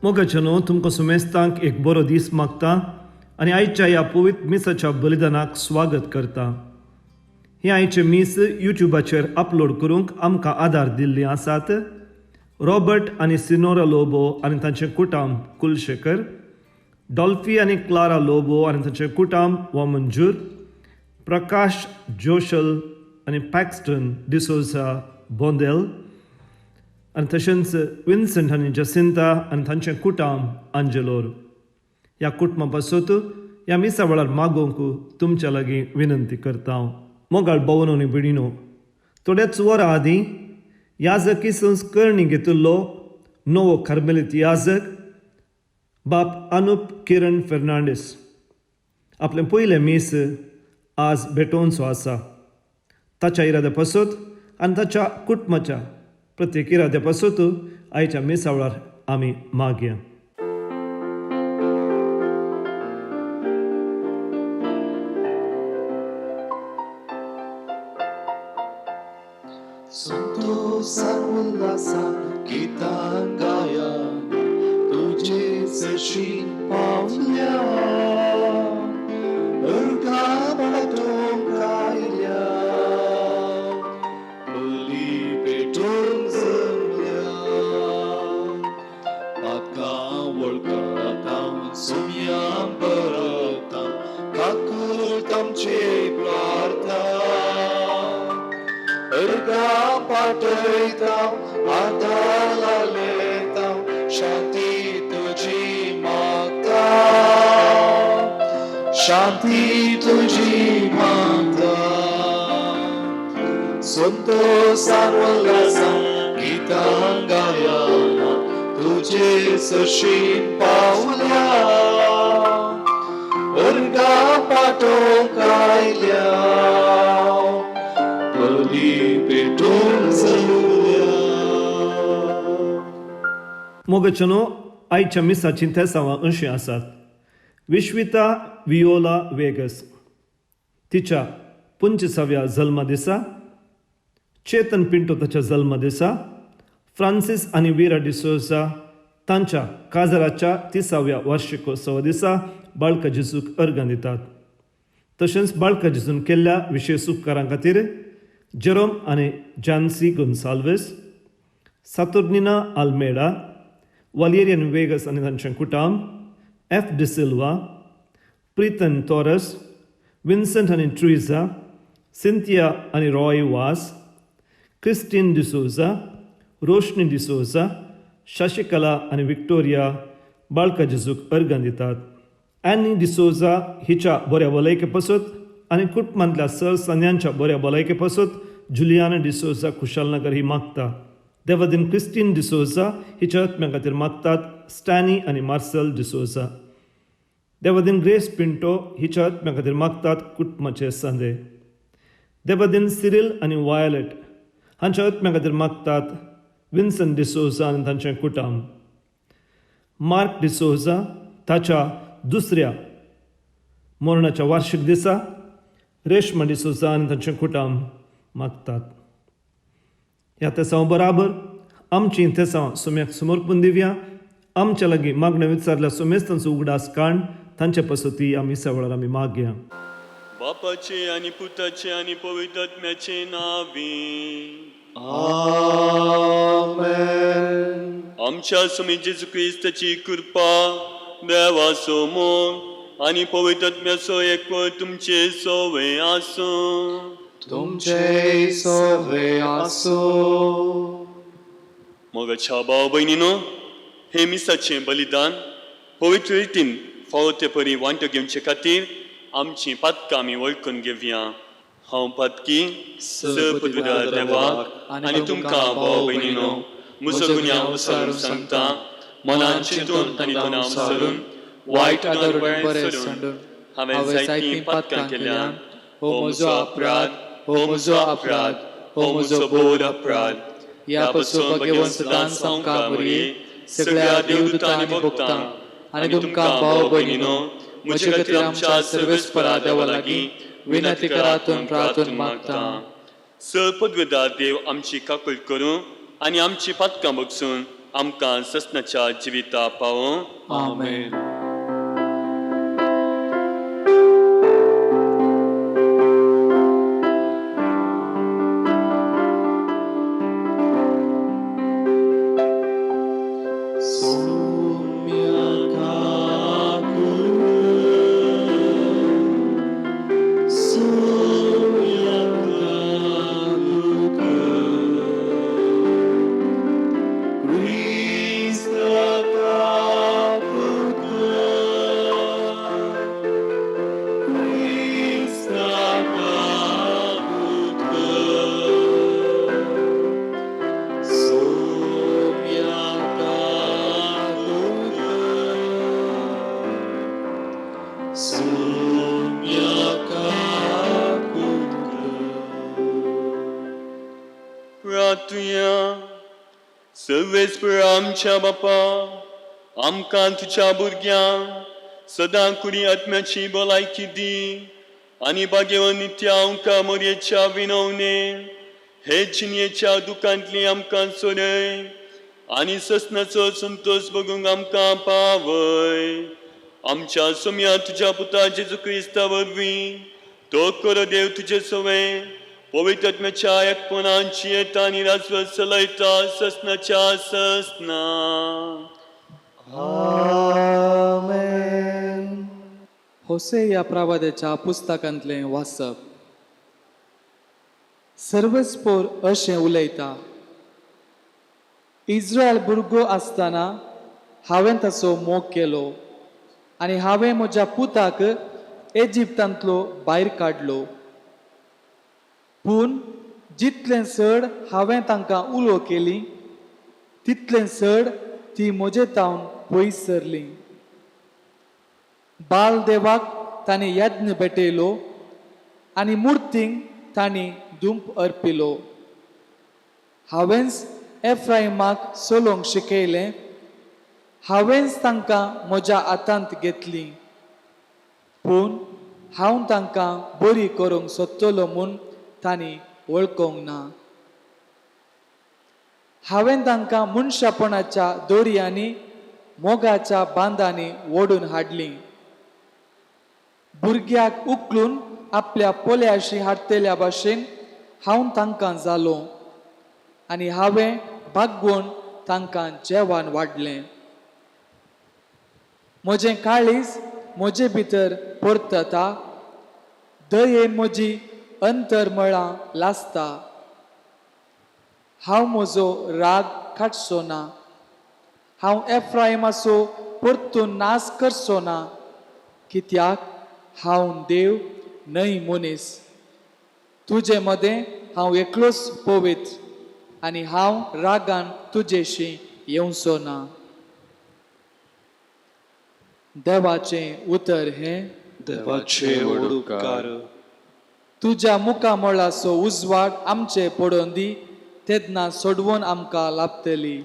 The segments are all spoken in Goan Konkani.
मोगाच्यानो तुमकां सुमेस्तांक एक बरो दीस मागता आनी आयच्या ह्या पवित्र मिसाच्या बलिदानाक स्वागत करता. हें आयचें मीस युट्यूबाचेर अपलोड करूंक आमकां आदार दिल्ली आसात रॉबर्ट आनी सिनोरा लोबो आनी तांचें कुटाम कुलशेखर, डॉल्फी आनी क्लारा लोबो आनी तांचें कुटाम वामंजूर, प्रकाश जोशल आनी पॅक्स्टन डिसोजा बोंदेल आनी तशेंच विन्संट आनी जसिंता आनी तांचें कुटाम आंजेलोर. ह्या कुटुंबा पासत ह्या मिसा वेळार मागोवंक तुमच्या लागीं विनंती करता. मोगाळ भोवनो आनी भयणीनो, थोड्याच वरां आदीं याजकी संस्करणी घेतिल्लो नवो कार्मेलीत याजक बाप अनुप किरण फेर्नांडीस आपलें पयलें मीस आज भेटोवचो आसा. ताच्या इराद्या पासत आनी ताच्या कुटुंबाच्या प्रत्येक इराद्या पासत आयच्या मिसा वेळार आमी मागया. संतोषान उल्हासान गितां गाया तुजे सरशी पावल्या अर्गा पाटोवंक आयल्या बली पेटोवंक जमल्या पातकां वळखता सुम्यां परता काकूट आमचे प्रार्था अर्गा पाटयता आदार शांती तुजी मागता शांती तुजी मागता संतोषान उल्हासान गितां गाया तुजे सरशी पावल्या अर्गा पाटोवंक आयल्या बली पेटोवंक जमल्या. मोगाच्यानो, आयच्या मिसाचीं तेसांवां अशीं आसात. विश्विता वियोला वेगस तिच्या 25व्या जल्मा दिसा, चेतन पिंटो ताच्या जल्मा दिसा, फ्रांसीस आनी विरा डिसोजा तांच्या काजराच्या 30व्या वार्षिकोत्सवा दिसा बाळका जेजूक अर्गां दितात. तशेंच बाळका जेजून केल्ल्या विशेश उपकारां खातीर जेरोम आनी जानसी गोन्साल्वीस, सातुर्निना आल्मेडा, वालेरियन वेगस आनी तांचें कुटाम, एफ डिसिल्वा, प्रितन टॉरस, विन्संट आनी ट्रिजा, सिंथिया आनी रॉय वास, क्रिस्टीन डिसोजा, रोशनी डिसोजा, शशिकला आनी विक्टोरिया बाळका जेजूक अर्गां दितात. एनी डिसोजा हिच्या बऱ्या भलायके पासत आनी कुटुंबांतल्या सर संद्यांच्या बऱ्या भलायके पासत जुलियाना डिसोजा खुशालनगर ही मागता. देवादीन क्रिस्टीन डिसोजा हिच्या आत्म्या खातीर मागतात स्टॅनी आनी मार्सेल डिसोजा. देवादीन ग्रेस पिंटो हिच्या आत्म्या खातीर मागतात कुटुंबाचे सांदे. देवादीन सिरील आनी वायलेट हांच्या आत्म्या खातीर मागतात विन्सन डिसोजा आनी तांचें कुटाम. मार्क डिसोजा ताच्या दुसऱ्या मरणाच्या वार्षिक दिसा रेशमा डिसोजा आनी तांचें कुटाम मागतात. ह्या तेसांव बराबर आमचीं तेसांव सुम्याक समर्पून दिवया. आमच्या लागीं मागणें विचारल्या सुमेस्तांचो उगडास काण तांचे पासत आमी वेळार आमी मागया. बापाचे आनी पुताचे आनी पवित्र आत्म्याचे नांवी आमेन. आमच्या स्वामी जेजू क्रिस्ताची कृपा, देवाचो मोग आनी पवित्र आत्म्याचो एकवट तुमचे सोवे आसूं. तुमचे सवे आसूं. मोगाच्या भाव भयणीनो, हे मिसाचें बलिदान पवित्र रितीन फावो ते परी वांटो घेवचे खातीर आमचीं पातकां आमी वळखून घेवया. हांव पातकी सपदव्या देवाक आनी तुमकां भाव भयणीनो म्हजो गुन्यांव विसरून सांगता. मनान चिंतून आनी तणाव सरून वायट आदर बरें सोडून सांडून हांवें जायतीं पातकां केल्यात. हो म्हजो अपराध, हो म्हजो अपराध, हो म्हजो बोर अपराध. ह्या पासून भगवंत सदांच आमकां बरी सगळ्या देवदूतां आनी भक्तांक आनी तुमकां भाव भयणीनो म्हजे खातीर आमच्या सर्वेस्परा देवा लागीं विनंती करातून प्रार्थून मागता. स पदवेदार देव आमची काकूळ करूं आनी आमची पातकां बगसून आमकां ससनाच्या जिविता पावों. आमेन. प्रार्थुया. सर्वेस्पर आमच्या बापा, आमकां तुज्या भुरग्यांक सदां कुडी आत्म्याची भलायकी दी आनी भाग्यवन नित्य आमकां मोरयेच्या विनवणे हे जिणयेच्या दुकांतली आमकां सोडय आनी ससनाचो संतोश बघूंक आमकां पावय. आमच्या सोम्या तुज्या पुता जेजू क्रिस्ता वरवीं तो करो देव तुजे सवे पवित्र आत्म्याच्या एकपणाची येता आनी राजवत चलयता ससनाच्या ससना. आमेन. होसे ह्या प्रवाद्याच्या पुस्तकांतलें वाचप. सर्वस्पोर अशें उलयता, इस्रायल भुरगो आसतना हांवें ताचो मोग केलो आनी हांवें म्हज्या पुताक इजिप्तांतलो भायर काडलो. पूण जितलें चड हांवें तांकां उलो केली तितलें चड ती म्हजे तावन पयस सरली. बाल देवाक तांणी यज्ञ भेटयलो आनी मुर्तींक तांणी दुंप अर्पिलो. हांवेंच एफ्रायमाक चलोवंक शिकयलें, हांवेंच तांकां म्हज्या हातांत घेतलीं. पूण हांव तांकां बरी करूंक सोदतलो म्हूण तांणी वळखूंक ना. हांवें तांकां मनशापणाच्या दोरयांनी मोगाच्या बांदांनी ओडून हाडलीं. भुरग्याक उखलून आपल्या पोल्याशी हाडटल्या भाशेन हांव तांकां जालो आनी हांवें बागोवन तांकां जेवण वाडलें. म्हजें काळीज म्हजे भितर परतता, दयेन म्हजी अंतरमळां लासता. हांव म्हजो राग काडचो ना, हांव एफ्रायमाचो परतून नाश करचो ना, कित्याक हांव देव न्हय मनीस. तुजे मदें हांव एकलोच पवित्र आनी हांव रागान तुजेशी येवचो ना. देवाचें उतर हें. देवाचे व्हड उपकार. तुज्या मुखामळाचो उजवाड आमचे पडोवन दी, तेन्ना सोडवून आमकां लाभतली.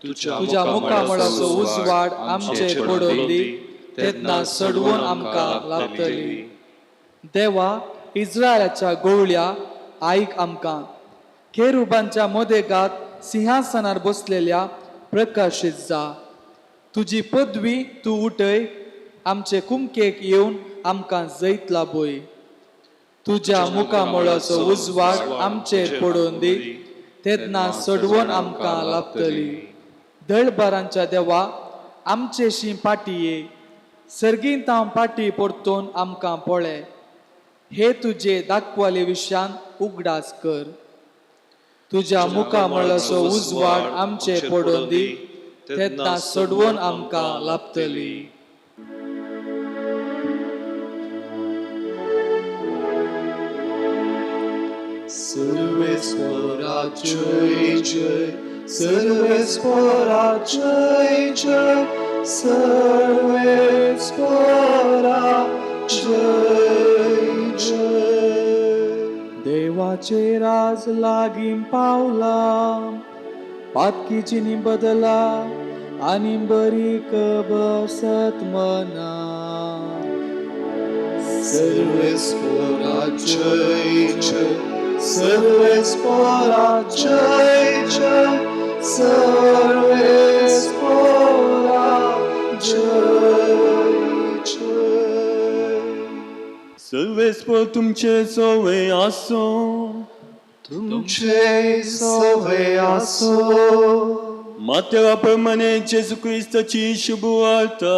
तुज्या मुखामळाचो उजवाड आमचे पडोवन दी, तेन्ना सोडवून आमकां लाभतली. देवा, इस्रायलाच्या गोवळ्या आयक आमकां. केरुबांच्या मदेगात सिंहासनार बसलेल्या प्रकाशीत जा. तुजी पदवी तूं उठय, आमचे कुमकेक येवन आमकां जैत लाभय. तुज्या मुखामळाचो उजवाड आमचेर पडोवन दी, तेन्ना सोडवून आमकां लाभतली. दळबारांच्या देवा, आमचेशी पाटी ये, सर्गींत हांव पाटी परतून आमकां पळय. हे तुजे दाखवाले विशयान उगडास कर. तुज्या मुखामळाचो उजवाड आमचेर पडोवन दी, तेन्ना सोडवून आमकां लाभतली. सर्वेस्परा जय जय, सर्वेस्परा जय जय, सर्वेस्परा जय जय. देवाचे राज लागीं पावला, पातकीची बदला आनी बरी कबसत मना. सर्वेस्परा जय जय, सर्वेस्परा जय जय, सर्वेस्पोरा जय जय. सर्वेस्पर तुमचे सोवे आसो. तुमचे सवे आसो. मातेवा प्रमाणे जेजू क्रिस्ताची शुभ वार्ता.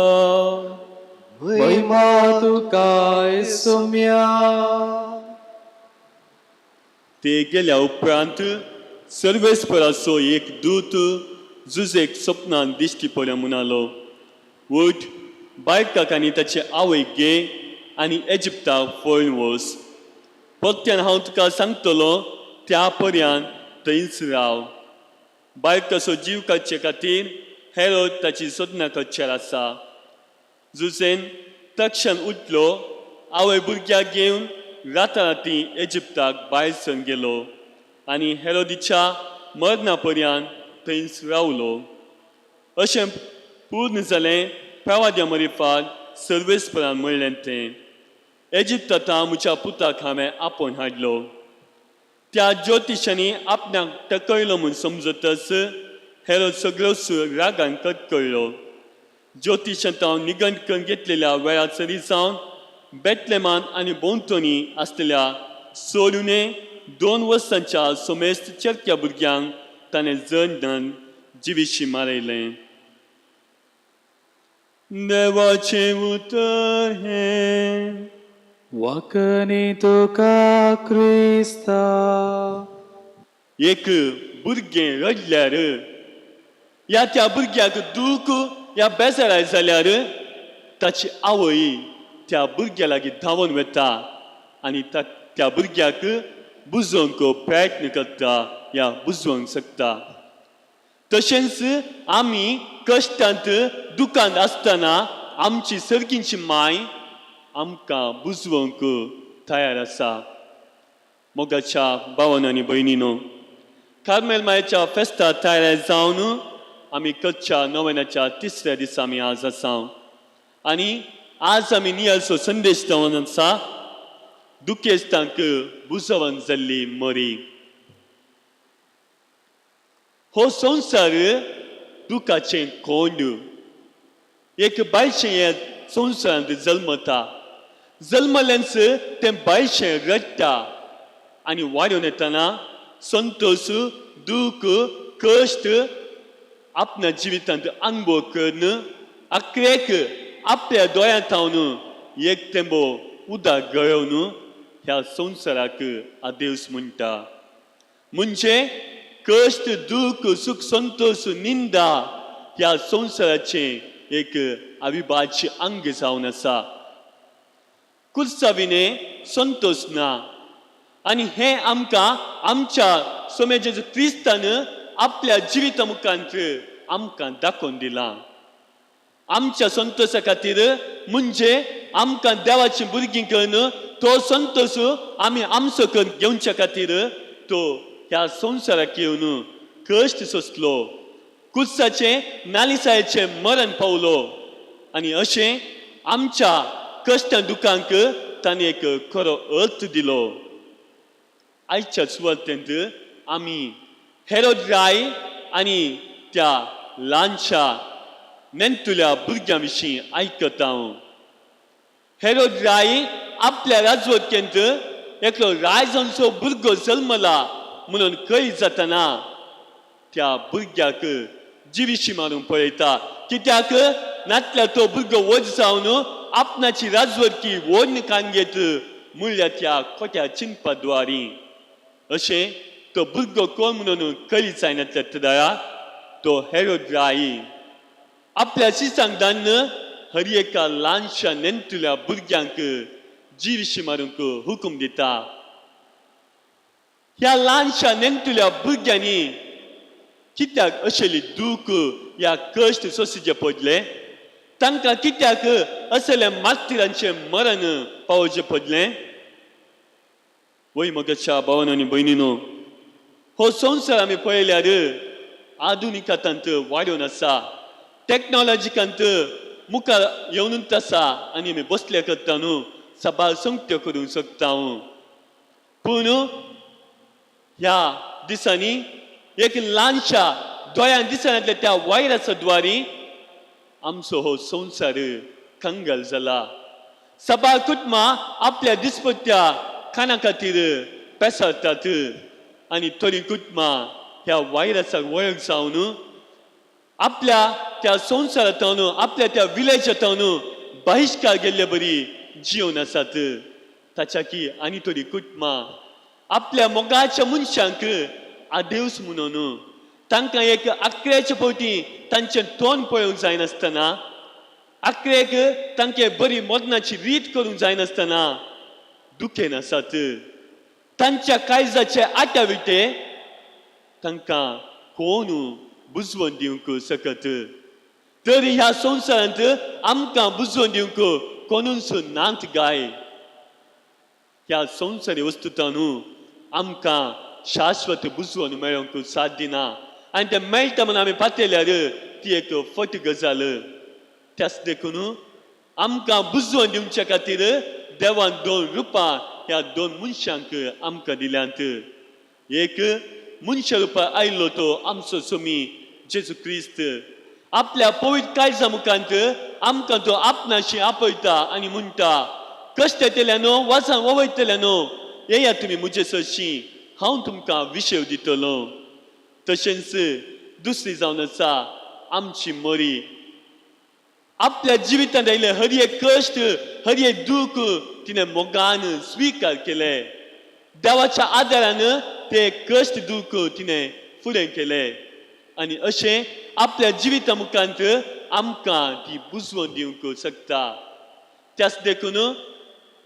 महिमा तुका येसुम्या. ते गेल्या उपरांत सर्वेस्पराचो एक दूत जुजेक सपनान दिश्टी पडल्या म्हणालो, उठ, बायकाक आनी ताचे आवयक घे आनी एजिप्ताक पळून वच. परत्यान हांव तुका सांगतलो त्या पर्यान थंयच राव. बायकाचो जीव काडचे खातीर हेरोद ताची सोदना करचेर आसा. जुजेन तक्षण उठलो, आवय भुरग्याक घेवन राताराती इजिप्ताक भायर सरून गेलो आनी हेरोदीच्या मरणा पर्यंत थंयच रावलो. अशें पूर्ण जालें प्रवाद्या मरिफात सर्वेस्परान म्हणलें तें, एजिप्तांत म्हज्या पुताक हांवें आपोवन हाडलो. त्या ज्योतिशांनी आपणाक टकयलो म्हूण समजतच हेरोद सगळोच रागान कटकळ्ळो. ज्योतिशांत हांव निगंट करून घेतलेल्या वेळा जावन बेतलेमान आनी भोंवतणी आसलेल्या सोडूने 2 वर्सांच्या सोमेस्त चेरक्या भुरग्यांक ताणें जण धन जिविशी मारयलें. देवाचें उतर हें. वखणी तुका क्रिस्ता. एक भुरगें रडल्यार या त्या भुरग्याक दूख या बेजाराय जाल्यार ताची आवय त्या भुरग्या लागीं धांवून वता आनी त्या भुरग्याक बुजोवंक प्रयत्न करता या बुजोवंक शकता. तशेंच आमी कश्टांत दुकांत आसतना आमची सर्गींची माय आमकां बुजवंक तयार आसा. मोगाच्या भावान आनी भयणीनो, कार्मेल मायेच्या फेस्ता तयार जावन आमी करच्या नव्याच्या तिसऱ्या दिसा आमी आज आसा आनी आज आमी नियाळचो संदेश जावन आसा दुखेस्तांक बुजोवन जाल्ली मरी. हो संवसार दुखाचें कोंड. एक बायशें ह्या संवसारांत जल्मता, जल्मल्यान्स तें बायशें रडटा आनी वाडोवन येतना संतोश, दूख, कश्ट आपल्या जिवितांत अनुभव करून आक्रेक आपल्या दोळ्यांत थावन एक तेंबो उदक गळोवन ह्या संवसाराक आदेवस म्हणटा. म्हणजे कश्ट, दूख, सुख, संतोश, निंदा ह्या संवसाराचें एक अविभाज्य अंग जावन आसा. कुर्साविणे संतोश ना आनी हें आमकां आमच्या सोम्याच्या क्रिस्तान आपल्या जिविता मुखांत आमकां दाखोवन दिलां. आमच्या संतोशा खातीर म्हणजे आमकां देवाची भुरगीं करून तो संतोश आमी आमचो करून घेवच्या खातीर तो ह्या संवसाराक येवन कश्ट सोंसलो, कुर्साचें नालिसायेचें मरण पावलो आनी अशें आमच्या कश्टां दुखांक ताणें एक खरो अर्थ दिलो. आयच्या सुवातेंत आमी हेरोद राय आनी त्या ल्हानशा नेणटुल्या भुरग्यां विशीं आयकता. हेरोद राय आपल्या राजवटकेंत एकलो रायजांचो भुरगो जल्मला म्हणून कळीत जातना त्या भुरग्याक जिविशी मारून पळयता. कित्याक नातल्या तो भुरगो व्हड जावन आपणाची राजवटकी व्हड कान घेत म्हणल्या त्या खोट्या चिंतपा द्वारी. अशें तो भुरगो कोण म्हणून कळीत जायनातल्या तेदळा तो हेरोद राय आपल्या शिसांक धान्न हर एका ल्हानशा नेणटुल्या भुरग्यांक जिविशी मारूंक हुकूम दिता. ह्या ल्हानशा नेणटुल्या भुरग्यांनी कित्याक अशेली दूख या कश्ट सोंसचे पडले? तांकां कित्याक असलें मार्तिरांचें मरण पावोवचें पडलें? वय म्हज्या भावान आनी भयणीनो, हो संवसार आमी पळयल्यार आधुनिकांत वाडोवन आसा, टॅक्नोलॉजिकांत मुखार येवनूच आसा आनी आमी बसले करता न्हू साबार संगत्यो करूंक शकता. पूण ह्या दिसांनी एक ल्हानशा दोळ्यान दिसनातल्या त्या वायराच्या द्वारी आमचो हो संवसार कंगाल जाला. सबार कुटुंबां आपल्या दिसपट्ट्या खाणा खातीर पेसरतात आनी थोडीं कुटुंबां ह्या वायरसाक वळख जावन आपल्या त्या संवसारांतून, आपल्या त्या विलेजांतून बहिश्कार गेल्ले बरी जिवन आसात. ताच्या की आनी थोडीं कुटुंबां आपल्या मोगाच्या मनशांक आदेवस म्हणून तांकां एक आकऱ्याचे फावटी तांचें तोंड पळोवंक जायनासतना, आकरेक तांचे बरी मरणाची रीत करूंक जायनासतना दुखेन आसात. तांच्या काळजाचे आट्या विटे तांकां कोण बुजवण दिवंक शकत? तर ह्या संवसारांत आमकां बुजवण दिवंक कोणूच नात गाय. ह्या संवसारी वस्तुतानू आमकां शाश्वत बुजवण मेळोवंक साथ दिना आनी तें मेळटा म्हणून आमी पातयल्यार ती एक फट गजाल. त्याच देखून आमकां बुजवण दिवचे खातीर देवान दोन रुपां ह्या दोन मनशांक आमकां दिल्यांत. एक मनशा रुपार आयलो तो आमचो सोमी जेजू क्रिस्त. आपल्या पवित्र काळजा मुखांत आमकां तो आपणाशी आपयता आनी म्हणटा, कश्ट येतल्यानो, वासान वयतल्यानो, येया तुमी म्हजे सरशी, हांव तुमकां विशेव दितलो. तशेंच दुसरी जावन आसा आमची मरी. आपल्या जिवितांत आयिल्ले हर एक कश्ट, हर एक दूख तिणें मोगान स्विकार केले. देवाच्या आदारान ते कश्ट दूख तिणें फुडें केले आनी अशें आपल्या जिविता मुखांत आमकां ती बुजवण दिवंक शकता. त्याच देखून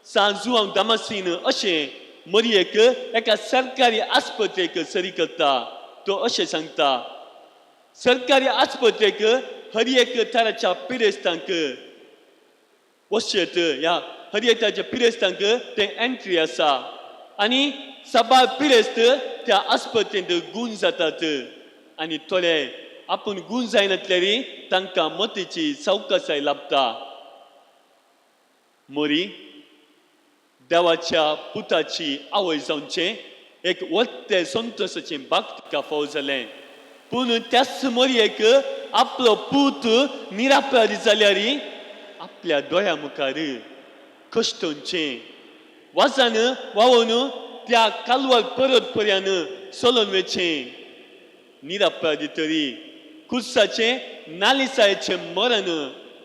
सांत जुवांव दामासीन अशें मरयेक एका सरकारी आस्पत्रेक सरी करता. तो अशें सांगता, सरकारी आस्पत्रेक हर एक तराच्या पिरेस्तांक वशेत, ह्या हर एक तराच्या पिरेस्तांक ते एंट्री आसा आनी साबार पिरेस्त त्या आस्पत्रेंत गूण जातात आनी थोडे आपूण गूण जायनातल्यारी तांकां मतीची चवकसाय लाबता. मोरी देवाच्या पुताची आवय जावचें एक वत्ते संतोसाचें भाग तिका फाव जालें. पूण त्याच मोरयेक आपलो पूत निरापराधी जाल्यार आपल्या दोळ्या मुखार कश्टोवचें, वासान व्हांवून त्या कालवार परत पर्यान चलोवन वचचें, निरापराधी तरी कुर्साचें नालिसायेचें मरण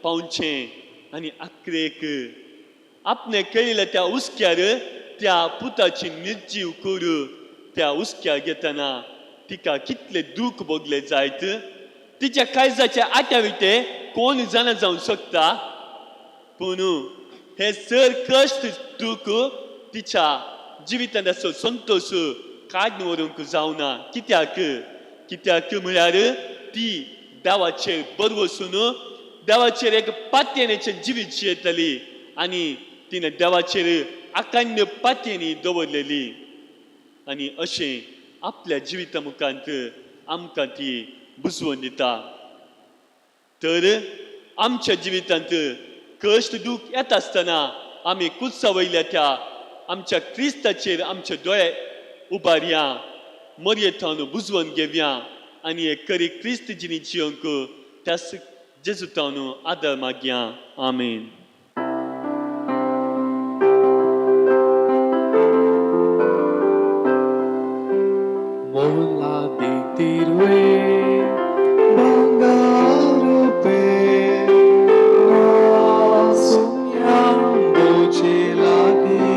पावचें आनी आक्रेक आपणे केळिल्ल्या त्या हुस्क्यार त्या पुताची निर्जीव कूड त्या हुस्क्यार घेतना तिका कितले दूख भोगले जायत. तिच्या काळजाच्या आट्या विटे कोण जाणा जावंक शकता? पूण हे सर कश्ट दूख तिच्या जिवितांत असो संतोश काडून व्हरूंक जावना. कित्याक? कित्याक म्हळ्यार ती देवाचेर बरवसून देवाचेर एक पातयेनेचें जिवीत जियेतली आनी तिणें देवाचेर आकांड पातयेनी दवरलेली आनी अशें आपल्या जिविता मुखांत आमकां ती बुजवण दिता. तर आमच्या जिवितांत कश्ट दूख येता आसतना आमी कुत्सा वयल्या त्या आमच्या क्रिस्ताचेर आमचे दोळे उबारया, मरयेथावन बुजवण घेवया आनी एक करी क्रिस्त जिणी जिवंक त्यास जेजू थावन आदर मागया. आमेन. मोला तिरवे बंगारुपे नासुम्या मोचे लागी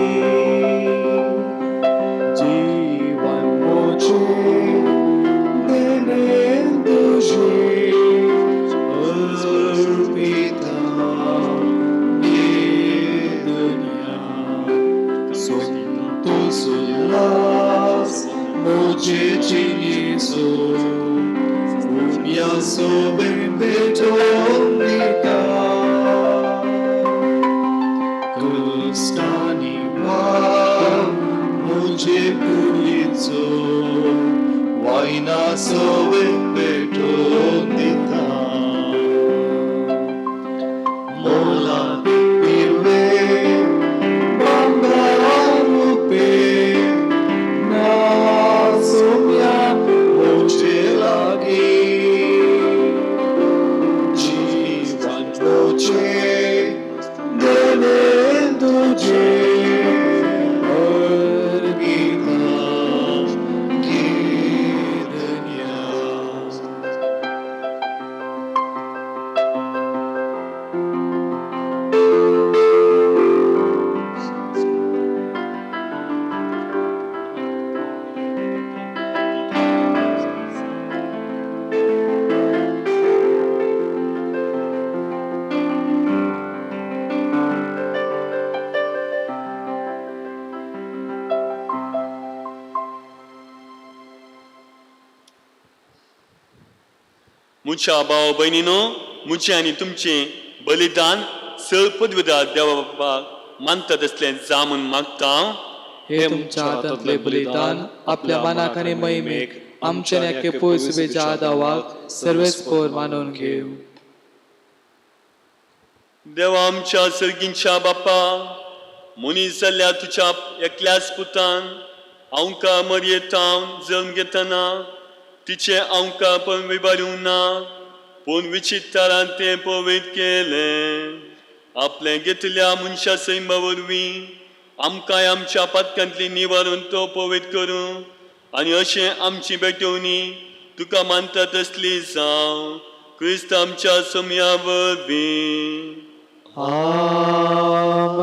जीवन मोचे देने तुझे अर्पिता दुनिया Santosh Ulhas मोचे चिनीसो उम्यासो बेटोनिका Kustani wa moche pulitzo waina sobe betondita Mola pirve bangarupe nasumya moche lagi मुच्या भाव भयणीनो, मुचें आनी तुमचें बलिदान सळ पदवीदार देवा बापाक मानता तसलें जा म्हूण मागता. हे तुमच्या हातांतले बलिदान आपल्या मनाक आनी महिमेक आमच्या न्याके पयस उबेच्या आदावाक सर्वेस्पोर मानून घेव. देवा आमच्या सर्गींच्या बापा, मनीस जाल्ल्या तुज्या एकल्याच पुतान आमकां मरयेतावन जल्म घेतना तिचें आमकां पण विबारूंक ना, पूण विचित्रान तें पवित्र केलें. आपलें घेतल्या मनशा सैमा वरवीं आमकांय आमच्या पातकांतली निवारून तो पवित्र करूं आनी अशें आमची भेटवणी तुका मानता तसली जावं, क्रिस्त आमच्या सोम्या वरवीं. आमेन.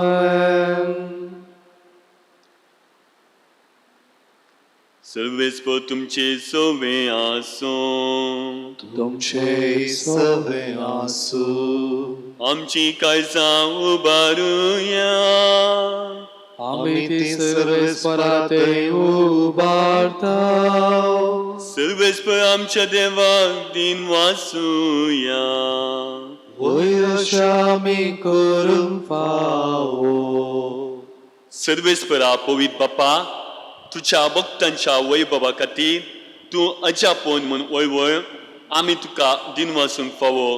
सर्वेस्पर तुमचे सोवे आसूं. तुमचे सवे आसूं. आमची काळजां उबारुया. आमी ती सर्वेस्पराते उबारता. सर्वेस्पर आमच्या देवाक दिन वासूया. वयर अशें आमी करूंक फावो. सर्वेस्परा पवित्र बापा, तुज्या भक्तांच्या वैभवा खातीर तूं अजापोन म्हूण वळवळ आमी तुका दिन वासूंक फावो.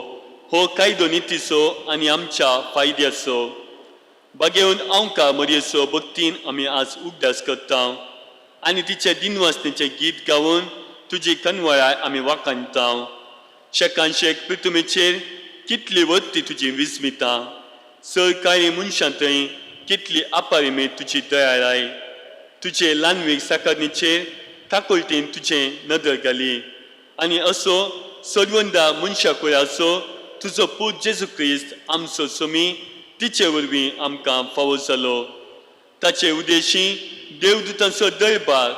हो कायदो नितीचो आनी आमच्या फायद्याचो. बागेवन आमकां मरयेचो भक्तीन आमी आज उगडास करता आनी तिचे दिनवासनेचें गीत गावन तुजी कनवळाय आमी वाखाणता. शेकान शेक पृथ्वीचेर कितली वत्ती तुजी विस्मिता, सरकारी मनशां थंय कितली आपारिमेत तुजी दयाळाय. तुजे ल्हानवीक साकारणीचेर काकुळटीन तुजें नदर घाली आनी असो सदवंदा मनशा कुळाचो तुजो पूत जेजू क्रिस्त आमचो सोमी तिचे वरवीं आमकां फावो जालो. ताचे उदेशी देवदूतांचो दरबार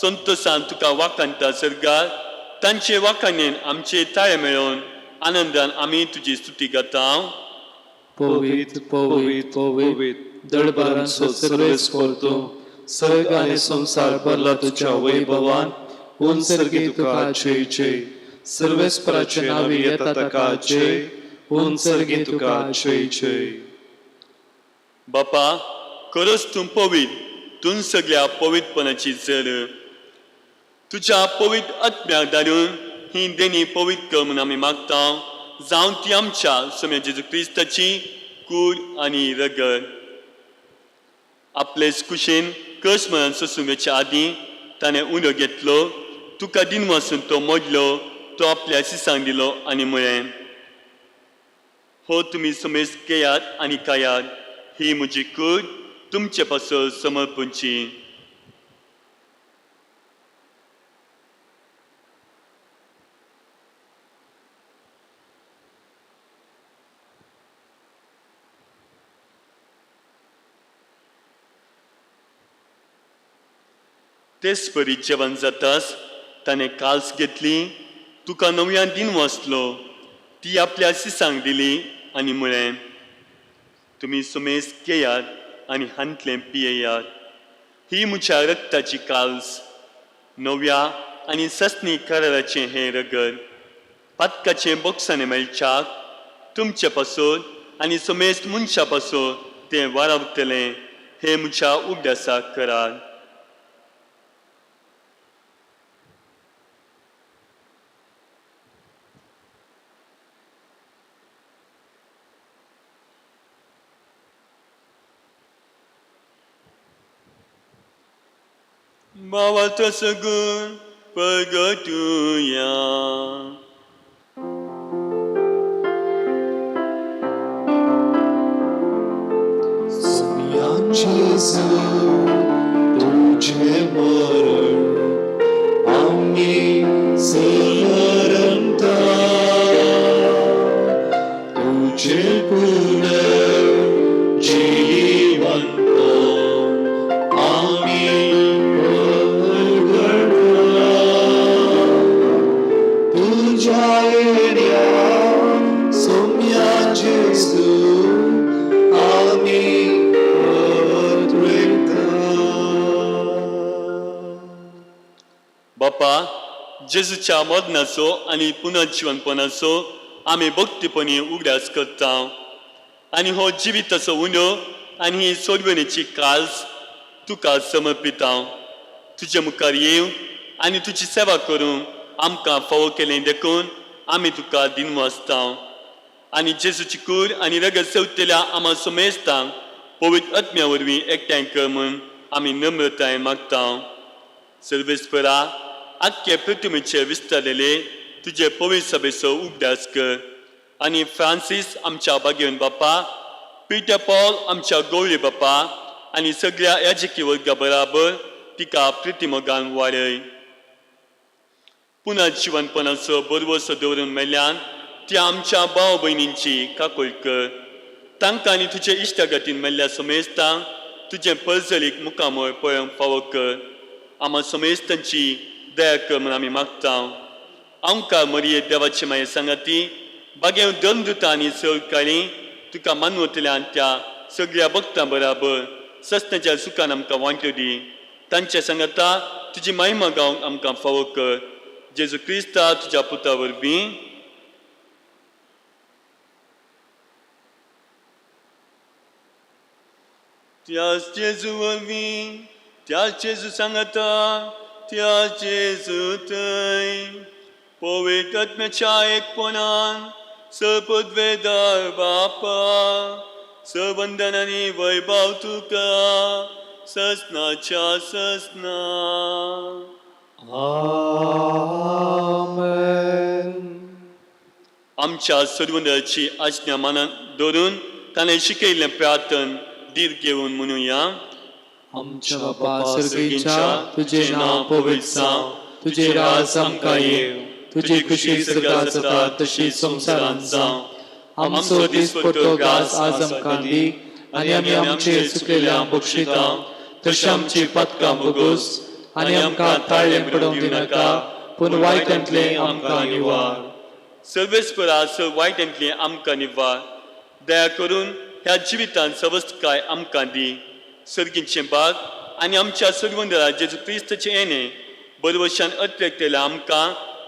संतोसान तुका वाखाणटा. सर्गार तांचे वाखाणेन आमचे ताळे मेळोवन आनंदान आमी तुजी स्तुती गाता. पवित्र पवित्र पवित्र दरबारांचो सर्वेस्पर तूं, सर्ग आनी संवसार भरला तुज्या वैभवान. उंचर्गी तुका जय जय. सर्वेस्पराचे नांवी येता ताका जय. उंचर्गी तुका जय जय. बापा, खरोच तूं पवित्र, तूं सगळ्या पवित्रपणाची जर. तुज्या पवित्र आत्म्याक धाडून ही देणी पवित्र कर म्हूण आमी मागता, जावं ती आमच्या सोम्या जेजू क्रिस्ताची कूड आनी रगत. आपलेच कुशीन कस म्हणून सोसूंक वेच्या आदीं ताणें उलो घेतलो, तुका दिनवासून तो मोडलो, तो आपल्या शिसांक दिलो आनी म्हळें, हो तुमी समेज घेयात आनी खायात, ही म्हजी कूड तुमचे पासत समर्पणची. तेच परी जेवण जातास ताणें काल्स घेतली, तुका नव्यान दिन वाचलो, ती आपल्या शिसांक दिली आनी म्हळें, तुमी सुमेज घेयात आनी हांतलें पियेयात, ही म्हज्या रक्ताची काल्स, नव्या आनी ससनी कराराचें हें रगत. पातकाचें बोक्साणें मेळच्याक तुमचे पासून आनी समेस्त मनशा पासून तें वारावतलें, हें म्हज्या उगडासाक करात. भावाचो सगून प्रगटुया. सोम्या जेजू तुजें मरण आमी स्मरता, तुजें पुनर्जीवनपण आमी परगटता. तुज्या येण्या सोम्या जेजू आमी पत्रेता. बापा, जेजूच्या मरणाचो आनी पुनर्जिवनपणाचो आमी भक्तीपणी उगडास करता आनी हो जिविताचो उंडो आनी ही सोडवणेची काल्स तुका समर्पिता. तुजे मुखार येवंक आनी तुजी सेवा करूंक आमकां फावो केलें देखून आमी तुका दिनवासता. आनी जेजूची कूर आनी रगत सेवतल्या आमा समेस्तांक पवित्र आत्म्या वरवीं एकठांय कर म्हूण आमी नम्रताय मागता. सर्वेस्परा, आख्खे प्रतिमेचे विस्तारलेले तुजे पवित्र सभेचो उगडास कर आनी फ्रांसीस आमच्या बागेवन बापा, पिटर पॉल आमच्या गौरी बापा आनी सगळ्या याजकी वर्गा बराबर तिका प्रितीमोगान वाडय. पुनः जिवनपणाचो बरवसो दवरून मेल्ल्यान ती आमच्या भाव भयणींची काकूळ कर. तांकां आनी तुजे इश्टागतीन मेल्ल्या समेस्तांक तुजें परजलीक मुखामळ पळोवंक फावो कर. आमा समेस्तांची दया कर म्हूण आमी मागता. आमकां मरिये देवाची माये सांगाती बागेव दंदुता आनी सहकारी तुका मानवतल्यान त्या सगळ्या भक्तां बराबर सस्त्याच्या सुखान आमकां वांट्यो दी. तांच्या सांगाता तुजी महिमा गावंक आमकां फावो कर. जेजू क्रिस्ता तुज्या पुता वरवीं. त्याच जेजू वरवीं, त्याच जेजू सांगाता, त्याच जेजू थंय पवित्र आत्म्याच्या एकपणान सपदवेदार बापा, सवंदन आनी वैभव तुका ससनाच्या ससना. आमेन. आमच्या सर्वंदराची आज्ञा मानान दवरून ताणें शिकयल्लें प्रार्थन धीर घेवन म्हणुया. आमच्या बापा सर्गीच्या, तुजें नांव पवित्र जावं, तुजें राज आमकां येवं, तुजी खुशी स्वर्गांत जाता तशी संवसारांत जावं. आमचो दिसपट्टो घास आज आमकां दी आनी आमी आमचे चुकलेल्या बक्षिता तशी आमची पातकां भोगोस आनी आमकां ताळ्ळें पडोवंक दिनाका, पूण वायटांतलें आमकां निवार. सर्वेस्परा स वायटांतलें आमकां निवार. दया करून ह्या जिवितांत सवस्तकाय आमकां दी. सर्गीचें बाग आनी आमच्या सर्वंदरा जेजू क्रिस्ताचें येणें बरवशान अत्यक्तेल्या आमकां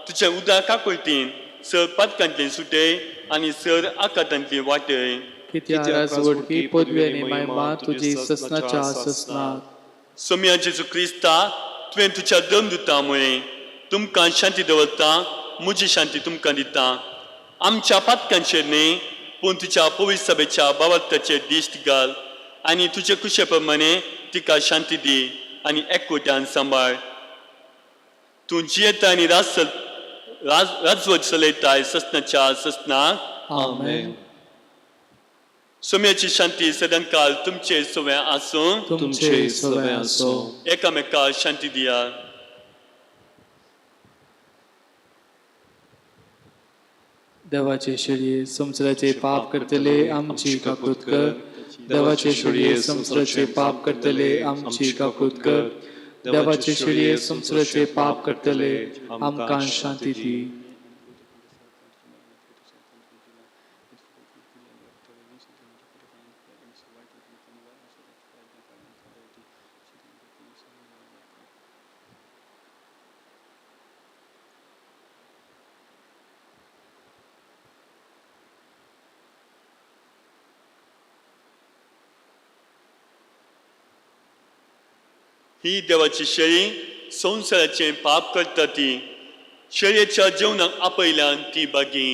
तुज्या उदक काकुळटीन सर पातकांतलें सुटय आनी सर आकातांतली वाटय. कित्याक राजवटकी पदवी आनी महिमा तुजी ससनाच्या ससनाक. सोम्या जेजू क्रिस्ता, तुवें तुज्या दमदुता मुळे तुमकां शांती दवरता, म्हजी शांती तुमकां दिता. आमच्या पातकांचेर न्हय पूण तुज्या पवित्र सभेच्या बाबत्याचेर दिश्ट घाल आनी तुजे कुशे प्रमाणे तिका शांती दी आनी एकवट्यान सांबाळ. तूं जियेता आनी राज राजवट चलयताय ससनाच्या ससनाक. आमेन. सोम्याची शांती सदांकाल तुमचे सवय आसूं. तुमचे सवय आसूं. एकामेका शांती दिया. देवाचे शेळये संवसाराचे पाप करतले आमची काकूत कर. देवाचे शेळये संवसाराचे पाप करतले आमची काकूत कर. देवाचे शेळये संवसाराचे पाप करतले आमकां शांती दी. ही देवाची शेळी संवसाराचें पाप करता ती शेळयेच्या जेवणाक आपयल्यान ती बागी.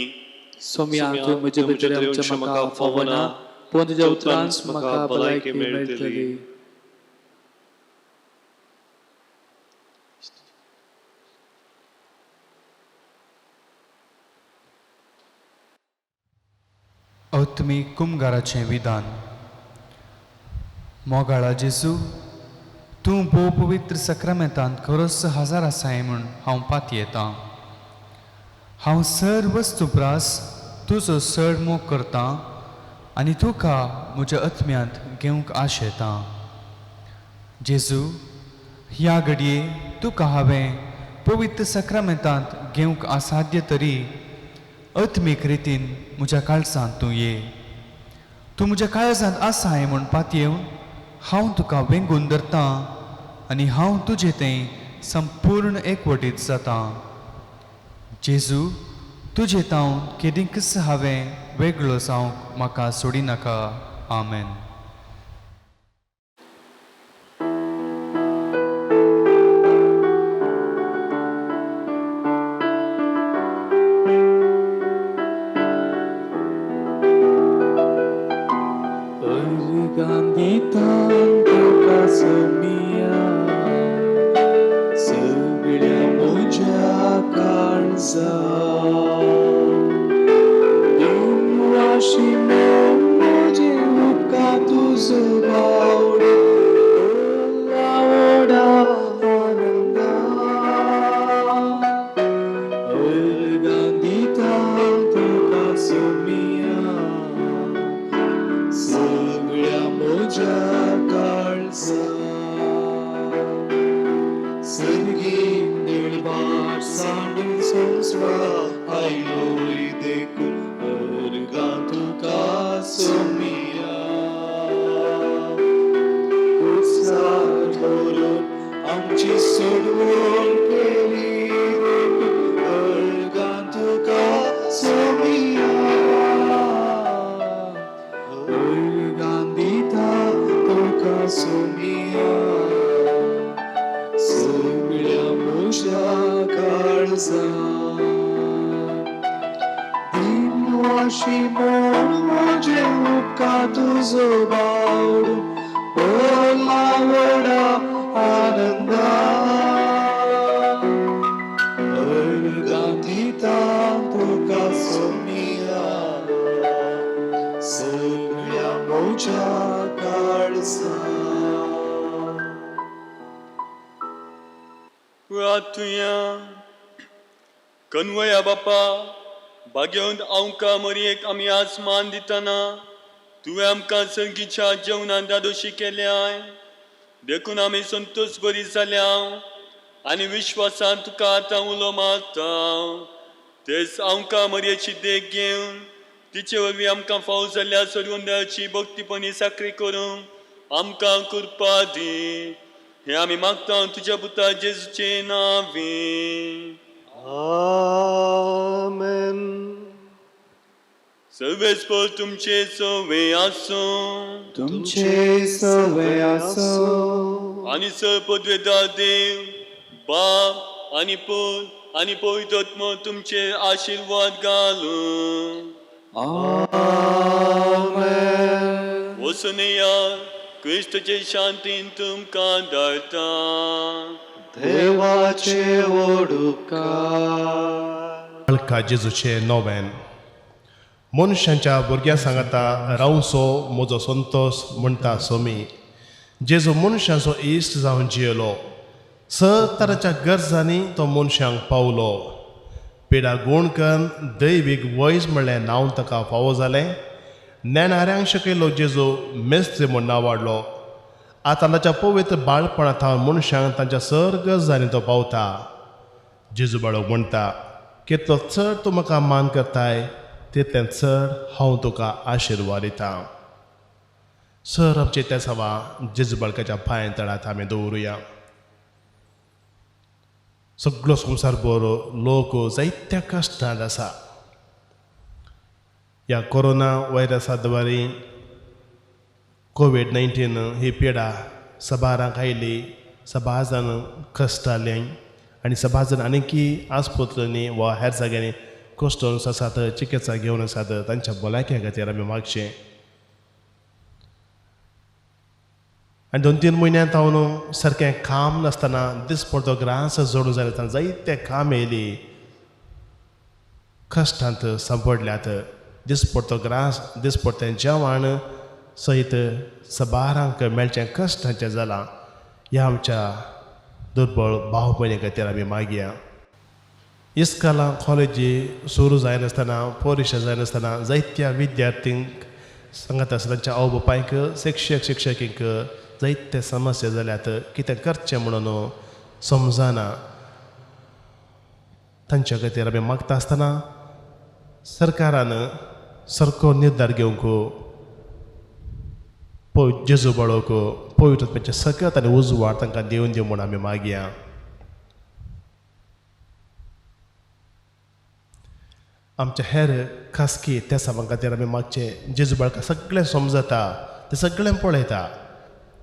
सोम्या, तुवें म्हजे भितर येवचें म्हाका फावना, पूण तुज्या उतरांच म्हाका भलायकी मेळटली. आत्मीक कुमगाराचें विधान. मोगाळा जेजू, तूं भोव पवित्र सक्रामेंतांत खरोच हजार आसाय म्हूण हांव पातयेतां. हांव सर वस्तू प्रास तुजो चड मोग करतां आनी तुका म्हज्या आत्म्यांत घेवंक आशेतां. जेजू, ह्या घडये तुका हांवें पवित्र सक्रामेंतांत घेवंक असाध्य तरी आत्मीक रितीन म्हज्या काळजांत तूं ये. तूं म्हज्या काळजांत आसाय म्हूण पातयेवन हांव तुका वेंगून धरतां आनी हांव तुजे थंय संपूर्ण एकवटीत जातां. जेजू, तुजे तावन केदींकच हांवें वेगळो जावंक म्हाका सोडिनाका. आमेन. कन्वया बापा, भाग्यवंत आमकां मरयेक आमी आज मान दितना तुवें आमकां संगीच्या जेवणान दादोशी केल्याय, देखून आमी संतोश बरी जाल्या आनी विश्वासान तुका आतां उलो मारता. तेच आमकां मरयेची देख घेवन तिचे वरवीं आमकां फावो जाल्ल्या सर्वंदाची भक्तीपणी साकरी करूंक आमकां कृपा दी. हें आमी मागता तुज्या पुता जेजूचे नांवे. आमेन. सर्वेस्पर तुमचे सवे आसूं, तुमचे सवे आसूं. आनी सर्व पदवेदार देव बाप आनी पूत आनी पवित्र आत्मो तुमचे आशिर्वाद घालूं. आमेन. वचून या, क्रिस्ताचे शांतीन तुमकां धाडटा. देवाचे ओडुपकार. बाळका जेजूचे नोवेन. मनशांच्या भुरग्यां सांगाता रावचो म्हजो संतोस म्हणटा सोमी. जेजू मनशांचो इश्ट जावन जियेलो. सर तराच्या गरजांनी तो मनशांक पावलो. पिडा गुण कन्न दैवीक वैज म्हणलें नांव ताका फावो जालें. नेणाऱ्यांक शकयलो जेजू मेस्त्री म्हूण नांव वाडलो. आतां ताच्या पवित्र बाळपणा थावन मनशांक तांच्या सर गरजांनी तो पावता. जेजू बाळक म्हणटा, कितलो चड तूं म्हाका मान करताय तितलें चड हांव तुका आशिर्वाद दितां. सर आमचे त्या सवा जेजू बाळकाच्या पांय तळात आमी दवरुया. सगळो संवसार बरो लोक जायत्या कश्टांत आसा. ह्या कोरोना व्हायरसा द्वारे कोवीड-19 ही पिडा सबारांक आयली. सबार जाण कश्टाले आनी सबार जाण आनीकी आस्पत्र्यांनी वा हेर जाग्यांनी कश्ट आसात, चिकित्सा घेवन आसात. तांच्या भलायके खातीर आमी मागचें. आनी 2-3 म्हयन्यांत हांव सारकें काम नासतना दिसपडतो ग्रास जोडून जाले आसतना जायते काम येयली कश्टांत सांपडल्यात. दिसपडतो ग्रास दिसपडतें जेवण सयत सबारांक मेळचें कश्टांचें जालां. ह्या आमच्या दुर्बळ भाव भयणी खातीर आमी मागया. इस्कालां कॉलेजी सुरू जायनासतना परिक्षा जायनासतना जायत्या विद्यार्थींक सांगत आसा तांच्या आवय बापायक शिक्षक शिक्षकींक जायते समस्या जाल्यात. कितें करचें म्हणून समजना. तांच्या खातीर आमी मागता आसतना सरकारान सारको निर्धार घेवंक जेजू बाळक पवित्र आत्म्याचें सकत आनी उजवाड तांकां दिवन दिवं म्हूण आमी मागया. आमच्या हेर खासगी तेसांवां खातीर आमी मागचें. जेजू बाळका सगळें समजता, तें सगळें पळयता,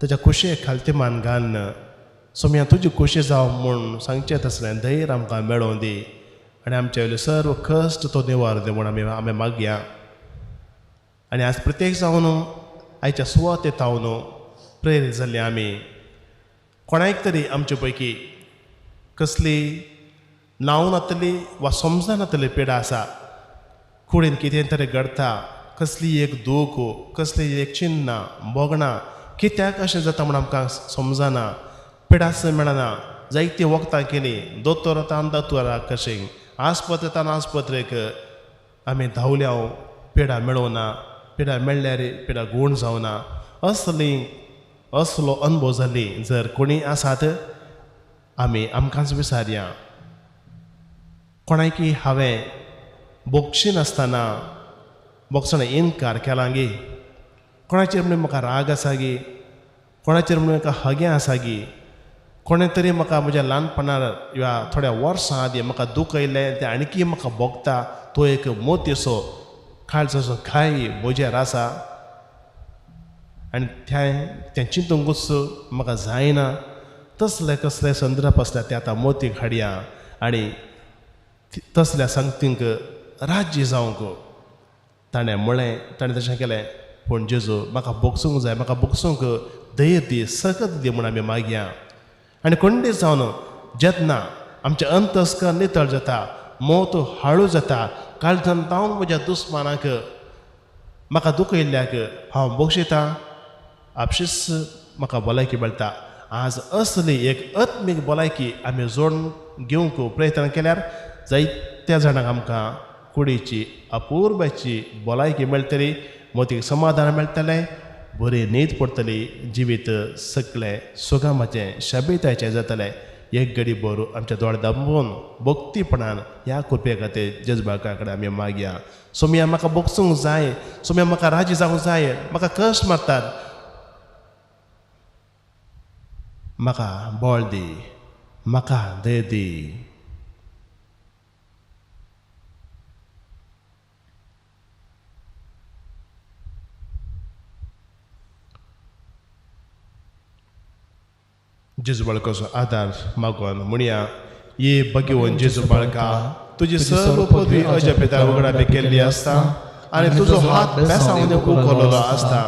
ताच्या खोशये खालती मान घालून सोम्या तुजी खोशी जावं म्हूण सांगचें तसलें धैर्य आमकां मेळोवं दी आनी आमचे वयले सर्व कश्ट तो निवार दी म्हूण आमी आमी मागया. आनी आज प्रत्येक जावन आयच्या सुवातेत हांव प्रेरीत जाल्ले आमी कोणायक तरी आमचे पैकी कसली नांव नातली वा समजनातली पिडा आसा, कुडीन कितें तरी घडटा, कसली एक दूख, कसली एक चिन्नां भोगणां, कित्याक अशें जाता म्हूण आमकां समजना, पिडास मेळना, जायतीं वखदां केलीं, दोतोरान दोतोराक कशें, आस्पत्रेतान आस्पत्रेक आमी धांवल्या, पिडा मेळोवना, पिडा मेळ्ळ्यार पिडा गूण जावना. असली असलो अनुभव जाली जर कोणी आसात आमी आमकांच विचारया. कोणायकी हांवें बोगशी नासतना बोगसणें इनकार केला गी, कोणाचेर म्हणून म्हाका राग आसा गी, कोणाचेर म्हणून म्हाका हगें आसा गी, कोणें तरी म्हाका म्हज्या ल्हानपणार वा थोड्या वर्सां आदीं म्हाका दुखयलें तें आणकी म्हाका भोगता, तो एक मोतीसो काळजाचो घाय म्हजेर आसा आनी तें चिंतूंकूच म्हाका जायना. तसले कसले संदर्भ आसल्यार ते आतां मोतीक हाडया आनी तसल्या संगतींक राज्य जावंक ताणें म्हळें, ताणें तशें केलें. पूण जेजू म्हाका बोगसूंक जाय, म्हाका बोगसूंक धैर्य दी, सकत दी म्हूण आमी मागया. आनी कोण जावन जेन्ना आमचें अंतस्कर नितळ जाता, मोत हाळू जाता, काळजान तावन म्हज्या दुस्मानाक म्हाका दुखयल्ल्याक हांव बक्षितां, आपशीच म्हाका भलायकी मेळटा. आज असली एक आत्मीक भलायकी आमी जोडून घेवंक प्रयत्न केल्यार जायत्या जाणांक आमकां कुडीची अपुर्बाची भलायकी मेळटली, मोतीक समाधान मेळटलें, बरी न्हीद पडटली, जिवीत सगळें सुगामाचें शबिताचें जातलें. एक घडी बरो आमच्या दोळे दांबून भक्तीपणान ह्या कृपे खातीर जेजबाका कडेन आमी मागया. सोम्या म्हाका बोगसूंक जाय, सोम्या म्हाका राजी जावंक जाय, म्हाका कश्ट मारतात, म्हाका बळ दी, म्हाका धैर्य दी. जेजू बाळकाचो आदार मागून म्हणया, ये भगवंत जेजू बाळका, तुजी सर्व पदवी अजपिता उगडापी केल्ली आसता आनी तुजो हात बेसांव उखललो आसता.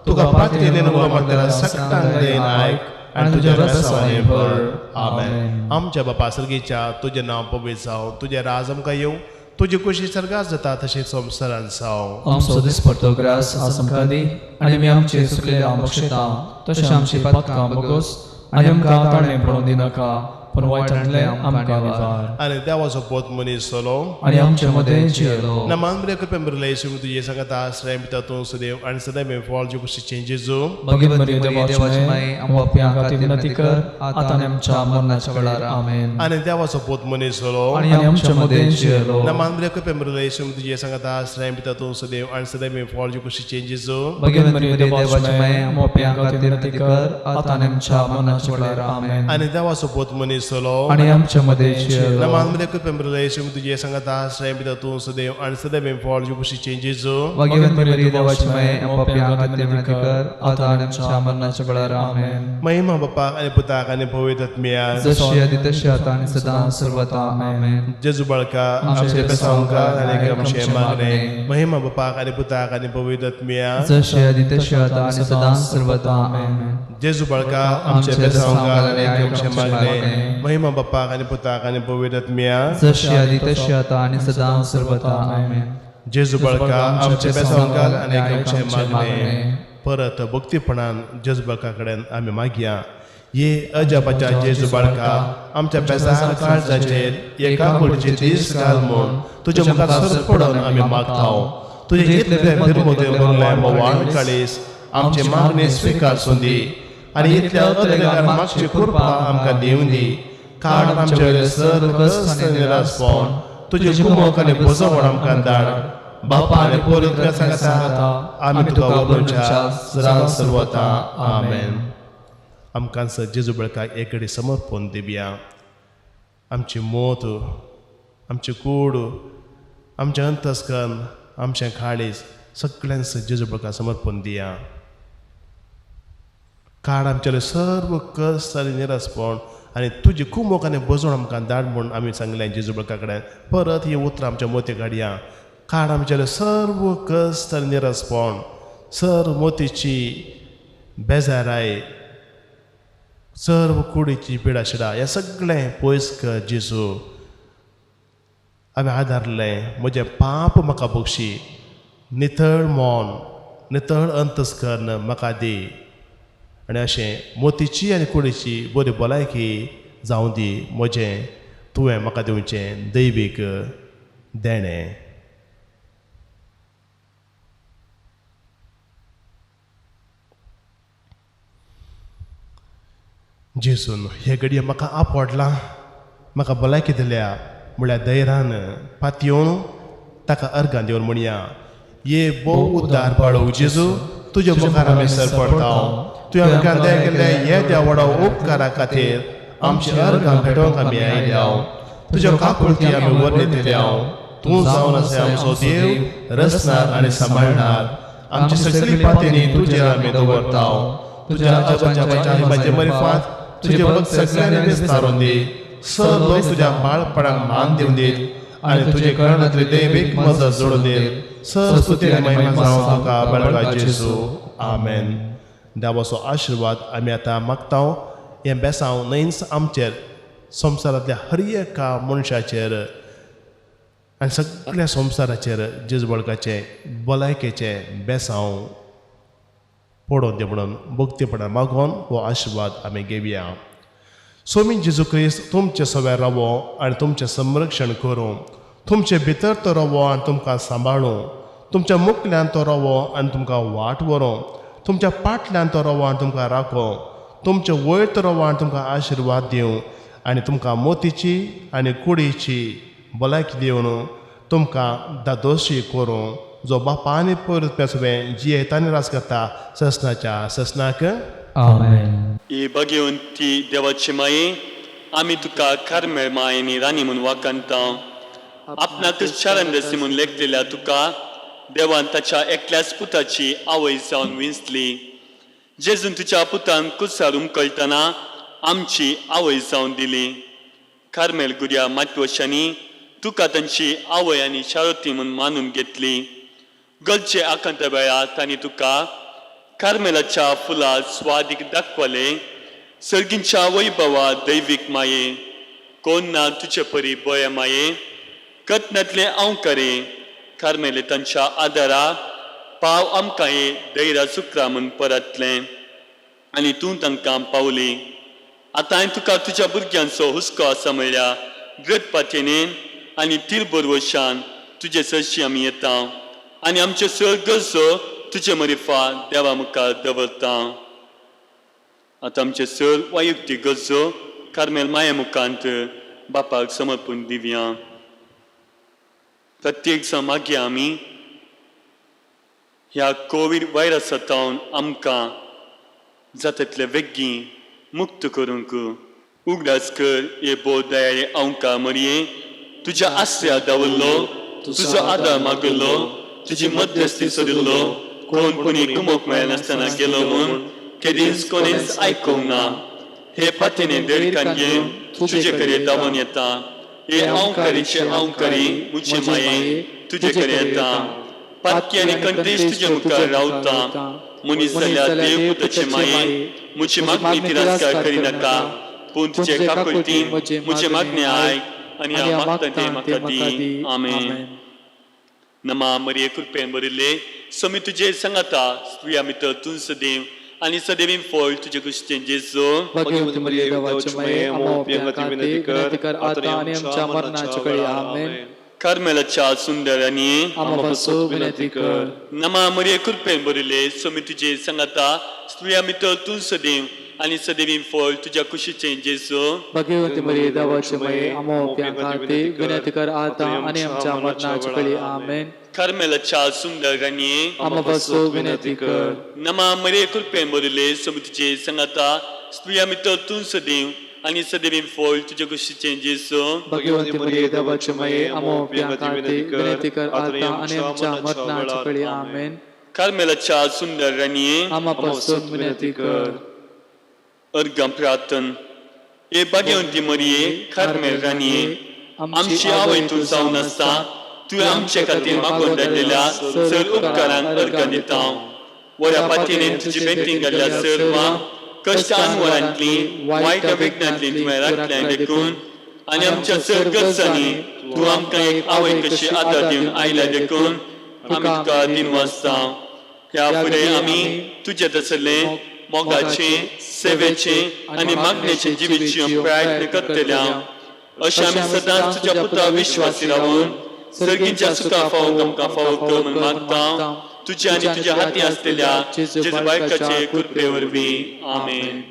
तुका प्रार्थनेन उलो मारतना सगटांक देन आयक आनी तुज्या बेसांवांनी भर. आमेन. आमच्या बापा सर्गीच्या, तुजें नांव पवित्र जावं, तुजें राज आमकां येवं, तुजी खुशी सर्गात जाता तशें संवसारांत जावं. आमचो दिसपडतो ग्रास आज आमकां दी आनी आमी आमचे चुकलेले हांव बक्षिता तशें आमची पातकां बगोस आनी आमकां ताणें पडोवन दिनाका, पूण वायटांतलें आमकां निवार. आनी देवाचो पोत मनीस जालो आनी आमचे मदें जियेलो. ना मानब्रे कृपेन भरले तुजे सांगता आश्रय पिता तूं सदैव आनी सदैव फॉल जी खुशीचें जेजू. भगिनी देवाची माई, आमकां पापयां खातीर विनंती कर आतां आनी आमच्या मरणाच्या वेळार. आमेन. आनी देवाचो पोत मनीस जालो आनी आमचे मदें जियेलो. ना मानब्रे कृपेन भरले तुजे सांगता आश्रय पिता तूं सदैव आनी सदैव फॉल जी खुशीचें जेजू. भगिनी देवाची माई, आमकां पापयां खातीर विनंती कर आतां आनी आमच्या मरणाच्या वेळार. आमेन. आनी देवाचो पोत मनीस जालो आनी आमचे मदें जियेलो. ना मानब्रे कृपेन भरले तुजे सांगता आश्रय पिता तूं सदैव आनी सदैव फॉल जी खुशीचें जेजू. भगिनी देवाची माई, आमकां पापयां खातीर विनंती कर आतां आनी आमच्या मरणाच्या वेळार. आमेन. महिमा बापाक आनी पुताक आनी पवित्र आत्म्याक, जशी आदी तशी आतां आनी सदां सर्वता. आमेन. जेजू बाळका, आमचे बेसांवकार आनी आमचे मागणे. महिमा बापाक आनी पुताक आनी पवित्र आत्म्याक, जशी आदी तशी आतां आनी सदां सर्वता. आमेन. जेजू बाळका, आमचे बेसांवकार आनी आमचे मागणे. महिमा बापाक आनी पुताक आनी पवित्र आत्म्याक, जशी आदी तशी आतां आनी सदां सर्वता. आमेन. जेजू बाळका, आमचे बेसांवकार आनी आमचे मागणे. परत भक्तीपणान जेजू बाळका कडेन आमी मागया. ये अजापाच्या जेजू बाळका, आमच्या बेजार काळजाचेर एका कुडीचे दीस घाल म्हूण तुज्या मुखार सर पडून आमी मागता. तुजे इतले फिरमोते भरले मोवाळ काळीस आमचे मागणे स्विकार दी आनी इतल्या अत्रेगार मागची कृपा आमकां दिवं दी. काड आमचे वयले सर्व कश्ट आनी निराशपण, तुजे कुमक आनी भजवण आमकां धाड. बापा आनी पवित्र सांगता आमी तुका वरवच्या सदां सर्वता. आमेन. आमकां जेजू बाळकाक एक कडेन समर्पण दिवया. आमची मोत, आमची कूड, आमचें अंतस्कन, आमचें काळीज सगळ्यांच जेजू बळका समर्पण दिया. काड आमचेले सर्व कस आनी निरसपण आनी तुजी कुमोक आनी बजवण आमकां धाड म्हूण आमी सांगलें जेजू बळका कडेन. परत ही उतरां आमच्या मोती काडया. काड आमचेले सर्व कस आनी निरसपण, सर्व मोतीची बेजाराय, सर्व कुडीची पिडाशिडा, हें सगळें पयस कर जेजू. हांवें आदारलें म्हजें पाप म्हाका बक्षी, नितळ मन, नितळ अंतस्कर्ण म्हाका दी आनी अशें मोतीची आनी कुडीची बरी भलायकी जावं दी म्हजें तुवें म्हाका दिवचें दैवीक देणें. जेजून हे घडये म्हाका आपडलां, म्हाका भलायकी दिल्या म्हळ्यार धैर्यान पातयेवन ताका अर्गां दिवन म्हणया, ये भोव उद्दार बाळू जेजू, तुज्या मुखार आमी सर पडटा. तुवें आमकां दया केल्ले हे त्या व्हडा उपकारा खातीर आमची अर्गां भेटोवंक आमी आयल्या. तुज्या काकुळटी आमी वर्णितल्या. तूं जावन आसा आमचो देव, रचणार आनी सांबाळणार. आमची सगळी पातयेनी तुजेर आमी दवरता. तुज्या अजापाच्या म्हजे मरिफात तुजे भक्त सगळ्यांनी विस्तारून दी. सर लोक तुज्या बाळपणाक मान दिवन दीत आनी तुजे करणांतली दैवीक मजत जोडून दीत. सर स्तुती आनी महिमा जावं तुका बाळका जेजू. आमेन. देवाचो आशिर्वाद आमी आतां मागता. हें बेसांव न्हयच आमचेर, संवसारांतल्या हर एका मनशाचेर आनी सगळ्या संवसाराचेर जेजू बळकाचें भलायकेचें बेसांव पडोवन दी म्हणून भक्तीपणान मागोवन हो आशिर्वाद आमी घेवया. स्वामी जेजू क्रिस्त तुमचे सव्यार रावो आनी तुमचें संरक्षण करूं. तुमचे भितर तो रावो आनी तुमकां सांबाळूं. तुमच्या मुखल्यान तो रावो आनी तुमकां वाट व्हरूं. तुमच्या पाटल्यान तो रावो आनी तुमकां राखो. तुमचे वयर तो रावो आनी तुमकां आशिर्वाद दिवं आनी तुमकां मोतीची आनी कुडीची भलायकी दिवन तुमकां दादोशी करूं, जो बापा आनी परत सगळें जियेता आनी राज करता ससनाच्या ससनाक. आमेन. ही भाग्यवंती देवाची माये, आमी तुका कार्मेल माय आनी राणी म्हूण वाखाणता. आपणाकच शारांदसी म्हूण लेखलेल्या तुका देवान ताच्या एकल्याच पुताची आवय जावन विंचली. जेजून तुज्या पुतान कुसार उमकळटना आमची आवय जावन दिली. कार्मेल गुड्या मातवशांनी तुका तांची आवय आनी शारोती म्हूण मानून घेतली. गलचे आकांता वेळार तांणी तुका कार्मेलाच्या फुलां स्वादीक दाखवले. सर्गींच्या वैभवा दैवीक माये, कोण ना तुजे परी बळे माये, कथनांतले अंवकारे कार्मेले तांच्या आदारा पाव आमकां हे दैरा सुक्रा म्हूण परतलें आनी तूं तांकां पावली. आतां हांवें तुका तुज्या भुरग्यांचो हुस्को आसा म्हणल्यार ग्रत पातयेन आनी तीर बरवशान तुजे सरशी आमी येता आनी आमचे सर गरजो तुजे मरिफा देवा मुखार दवरता. आतां आमचे सर वैयक्तीक गरजो कार्मेल माये मुखांत बापाक समर्पण दिवया. प्रत्येक जाण मागया आमी ह्या कोवीड व्हायरसा जावन आमकां जाता तितले वेगीं मुक्त करूंक उगडास कर. हे भोव दयाळे आमकां मरये, तुज्या आश्रया दावरलो, तुजो आदार मागलो, तुजी मध्यस्थी सोदिल्लो, कोण कोणी कुमोक मेळनासतना गेलो म्हूण केदींच कोणेच आयकूंक ना. हे पातेने देडकान घेवन तुजे कडेन धांवून येता. हे हांवकारीचे हांवकारी म्हजे माये तुजे कडेन येता. पातकी आनी कंतेश तुजे मुखार रावता. मनीस जाल्यार देव पुताचे माये म्हजी मागणी तिरस्कार करिनाका, पूण तुजे काकुळटीन म्हजे मागणें आयक आनी हांव मागता तें म्हाका दी. आमेन. नमा मरिये, कृपेन भरिल्ले, स्वामी तुजे सांगाता. स्त्रिया भितर तूं सदैव आनी सदैवी फळ तुजे कुश्तेन जेजू. भाग्यवती मरिये, देवाचे माये, आम्हा पाप्यां खातीर विनंती कर, आतां आनी आमच्या मरणाच्या वेळी. आमेन. कार्मेलाच्या सुंदरांनी आम्हा पासून विनंती कर. नमा मरिये, कृपेन भरिल्ले, स्वामी तुजे सांगाता. स्त्रिया भितर तूं सदैव आनी सदैवी फळ तुज्या कुशीचें जेजू. भाग्यवती मरिये, देवाचे माये, आम्हा पाप्यां खातीर विनंती कर, आतां आनी आमच्या मरणाच्या वेळी. आमेन. कार्मेलाच्या सुंदरांनी आम्हा पासून विनंती कर. नमा मरिये, कृपेन भरिल्ले, स्वामी तुजे सांगाता. स्त्रिया भितर तूं सदैव आनी सदैवी फळ तुज्या कुशीचें जेजू. भगवंती मरिये देवाचे माये, आमो पाप्यां खातीर विनंती कर आतां आनी आमच्या मरणाच्या वेळी. आमेन. कार्मेलाच्या सुंदर राणये, आमा पासून विनंती कर. अर्गां प्रार्थन. हे भाग्यवंती मरिये, कार्मेल राणये, आमची आवय तूं जावन आसता, तुवें आमचे खातीर मागून धाडलेल्या सर उपकारांक अर्गां दिता. वऱ्या पातीने तुजी बेंटीन घाल्ल्या सर्वां कश्टान वरांतली वायट विघ्नांतली तुवें राखलें देखून आनी आमच्या सर गरजांनी तूं आमकां एक आवय कशी आदार दिवन आयल्या देखून आमी तुका दिनवासता. ह्या फुडें आमी तुजे तसले मोगाचे, सेवेचे आनी मागणेचे जिवीचे प्रयत्न करतल्या, अशें आमी सदांच तुज्या पुता विश्वासी रावून सर्गीच्या सुखा फावोक आमकां फावो कर म्हूण मागता, तुज्या आनी तुज्या हाती आसलेल्या जेजू बायकाचे कृपे वरवीं. आमेन.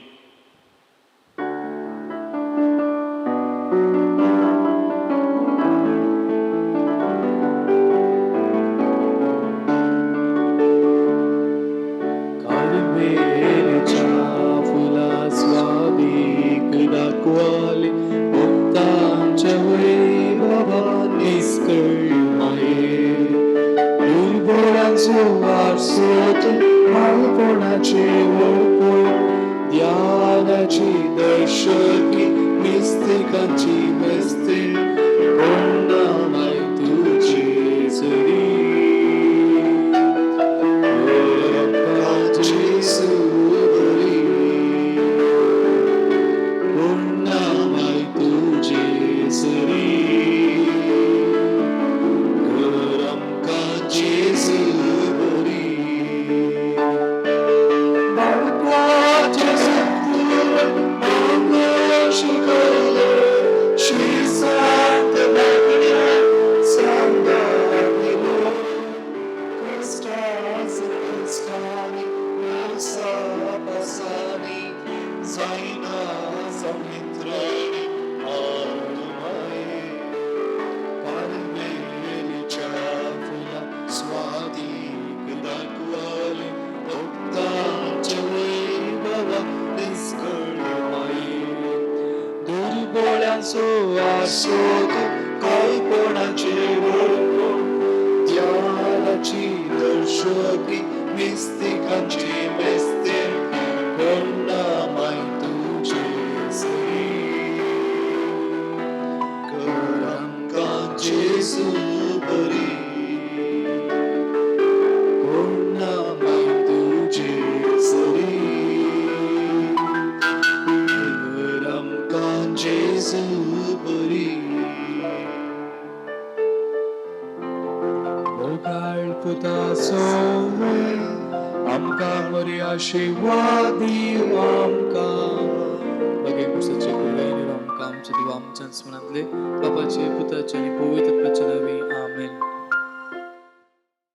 कार्मेलच्या फुला स्वादीक दाखवाले, भक्तांच्या वैभवा निस्कळ माये. दुर्बळांचो वारसो तूं, म्हालपणाचे वळपण, ध्यानाची दर्शकी, मिस्तिकांची मेस्ती, कोणा माय तुझे सरी. बापाचे, पुताचे आनी पवित्र आत्म्याच्या.